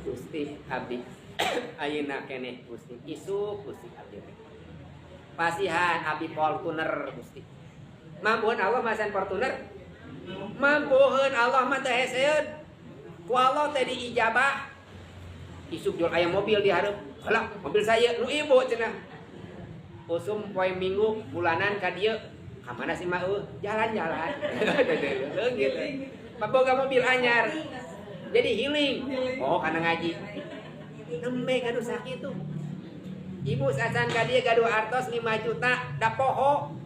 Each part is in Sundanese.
Gusti, abdi ayeuna keneh, Gusti, isuk, Gusti, abdi teh pasihan abdi Fortuner, Gusti. Mampuheun Allah masihan Fortuner? Mampuheun. Allah mah teu heseun. Ku Allah teh diijabah. Isuk jual aya mobil di hareup. "Halah, mobil saya nu ibu," cenah. Usum poe Minggu bulanan ka dieu. Ka mana sih mah? Jalan-jalan. Leungit. Boga mobil anyar. Jadi healing. Oh, karena ngaji. Nembe gaduh sakitu. Ibu sacan ka dieu gaduh artos 5 juta da poho.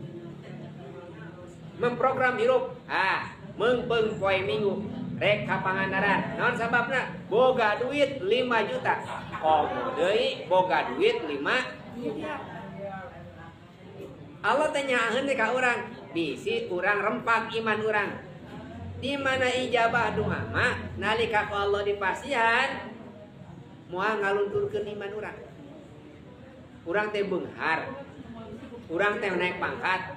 Memprogram hirup. Ah, meungpeung poe Minggu rek ka Pangandaran. Naon sababna? Boga duit 5 juta. Komo deui boga duit 5 juta. Allah teh nyaaheun ka urang, bisi urang rempag iman urang. Di mana ijabah doa mah nalika ku Allah dipasihan moal ngalunturkeun iman urang. Urang teh beunghar. Urang teh naik pangkat.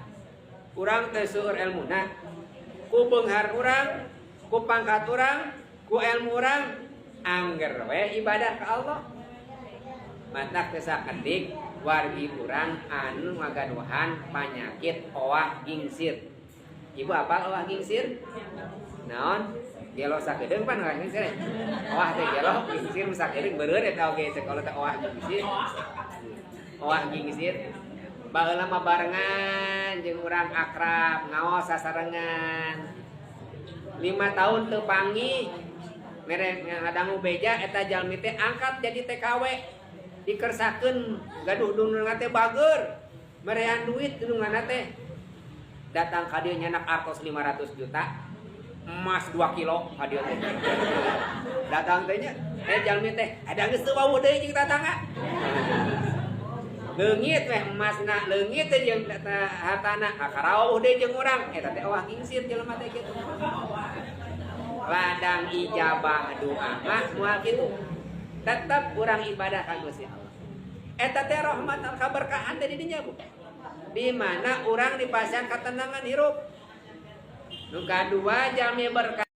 Urang teh seueur elmuna. Ku beunghar urang, ku pangkat urang, ku ilmu urang, angger we ibadah ka Allah. Matak teh sakedik wargi urang anu ngagaduhan panyakit owah gingsir. Ibu apa owah gingsir? Naon? Gelo sakedeung pan owah gingsir. Owah teh gelo, gingsir sakedeung beureun eta oge cek kalau teh owah gingsir. Owah gingsir. Baheula mah barengan jeung urang akrab, ngaos sasarengan. 5 tahun teu panggih, mere ngadangu beja eta jalmi teh angkat jadi TKW, dikersakeun gaduh dunungan teh bager, merean duit dunungan teh. Datang ka dieu nyanak artos 500 juta, emas 2 kilo ka dieu teh. Datang teh nya, eh, jalmi teh ada geus teu wawuh deui jeung tatangga. Leungit weh emasna, leungit teh jeung hartana, karawuh deui jeung urang. Eta teh owah gingsir jelema teh kitu. Ladang ijabah doa mah moal kitu. Tetap urang ibadah ka Gusti Allah. Eta teh rahmat kaberkahan teh di dinya, Bu. Di mana urang dipasihan ketenangan hirup. Nu kadua, jalmi berkah.